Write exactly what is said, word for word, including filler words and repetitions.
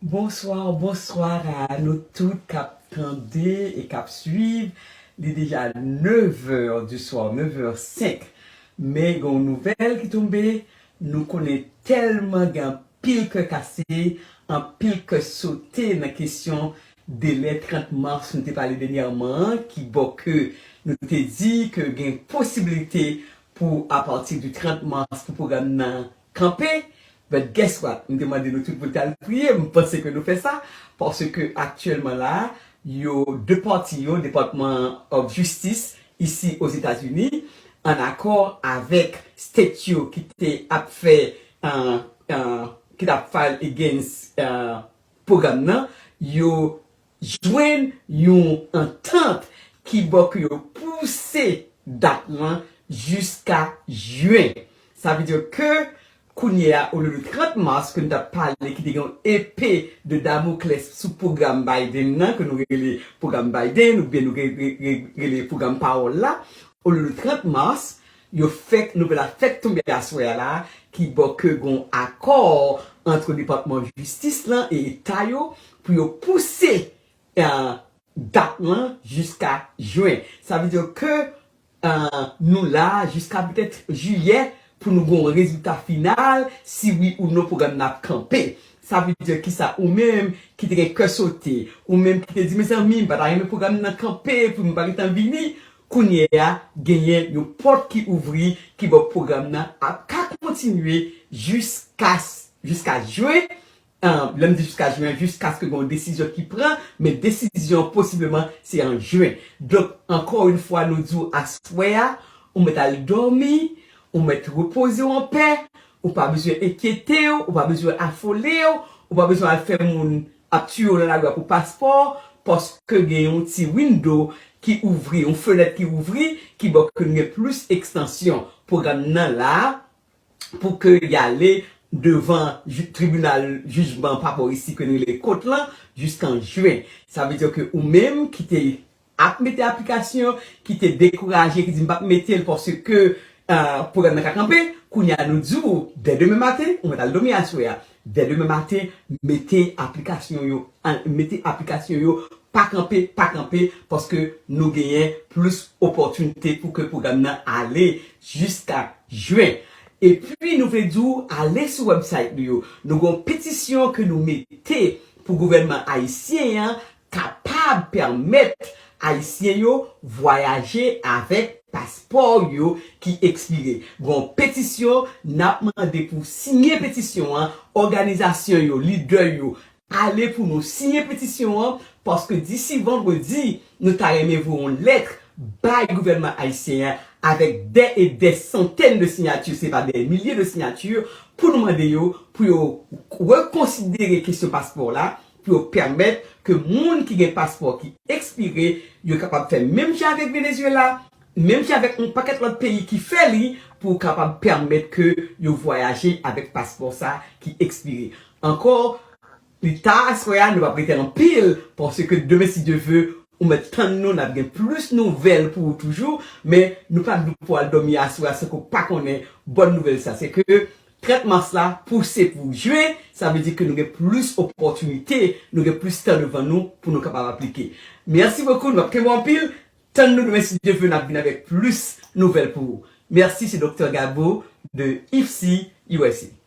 Bonsoir, bonsoir à nous toutes k ap tande e k ap swiv. Li deja neuf heures du soir, neuf heures cinq. Men gen yon nouvèl ki tonbe, nou konnen tèlman gen anpil kè kase, anpil kè sote nan kesyon delè trant mas nou te pale dènyèman an, ki bò ke nou te di ke gen posibilite pou apati di trant mas pou pwogram nan kanpe. But guess what? M te mande nou tout pou n t al priye, m panse ke nou fè sa, paske aktyèlman la, yo de pati yo, Department of Justice isi Ozetazini, an akò avèk state yo ki te ap fè, uh, uh, ki t ap file against, uh, pwogram nan, yo jwenn yon antant ki bò ke yo pouse dat lan jiska jen. Sa vle di ke kounye a, olye de trant mas ke nou t ap pale, ki te gen yon epe de Damoclès sou pwogram Biden nan, ke nou rele pwogram Biden, oubyen nou re-, re-, re-, rele pwogram pawòl la, olye de trant mas, yo fèk, nouvèl la fèk tonbe aswè a la, ki bò ke gon akò ant Depatman Jistis lan e Eta yo pou yo pouse, eh, dat lan jiska jen. Sa vle di ke, eh, nou la jiska petèt jiyè pou nou gon rezilta final, si wi ou non pwogram nan ap kanpe. Sa vle di kisa? Ou menm ki te gen kè sote, ou menm ki te di, mezanmi, m pa ta renmen pwogram nan kanpe, pou m pa gentan vini, kounye a, genyen yon pòt ki ouvri, ki bò pwogram nan ap ka kontinye jiska, jiska jen. Eh, lè m di jiska jen, jiskaske gen yon desizyon ki pran, men desizyon posibleman se an jen. Donk, ankò yon fwa, nou di w aswè a, ou mèt al dòmi, ou mèt repoze w anpè, ou pa bezwen enkyete w, ou pa bezwen afole w, ou pa bezwen al fè moun ap tiye w nan lari a pou paspò, paske gen yon ti window ki ouvri, yon fenèt ki ouvri, ki bò ke nou gen plis ekstansyon. Pwogram nan la, pou ke y ale devan ju-, tribinal jijman pa bò isi ke nou rele kot lan, jiskan jen. Sa vle di ke ou menm ki te ap mete aplikasyon, ki te dekouraje, ki di m p ap mete l paske, eh, pwogram nan ka kanpe, kounye a nou di w, dè demen maten, ou mèt al dòmi aswè a. Dè demen maten, mete aplikasyon yo, an, mete aplikasyon yo, pa kanpe, pa kanpe, paske nou genyen plis opòtinite pou ke pwogram nan ale jiska jen. Epi nou vle di w, ale sou website nou yo. Nou gen yon petisyon ke nou mete pou gouvènman ayisyen an kapab pèmèt Ayisyen yo vwayaje avèk paspò yo ki ekspire. Gen yon petisyon, n ap mande pou siyen petisyon an, òganizasyon yo, lidè yo, ale pou nou siyen petisyon an, paske disi vandredi, nou ta renmen voye yon lèt bay gouvènman ayisyen an avèk dè e dè santèn de siyati, se pa dè milye de siyati, pou nou mande yo, pou yo rekonsidere kesyon paspò la, pou yo pèmèt ke moun ki gen paspò ki ekspire, yo kapab fè menm jan avèk Venezuela, menm jan avèk yon pakèt lòt peyi ki fè li, pou kapab pèmèt ke yo vwayaje avèk paspò sa ki ekspire. Ankò, li ta aswè a, nou p ap rete anpil, paske demen, si Dye vle, ou mèt tann nou, n ap gen plis nouvèl pou ou toujou, men nou p ap vin pou al dòmi aswè a san ke w pa konnen bòn nouvèl sa. Se ke trant mas la pouse pou jen, sa vle di ke nou gen plis opòtinite, nou gen plis tan devan nou pou nou kapab aplike. Mèsi bokou, nou ap kenbe w anpil, tann nou demen si Dye vle, n ap vin avèk plis nouvèl pou ou. Mèsi, se Doktè Gabo de IFCI U S A.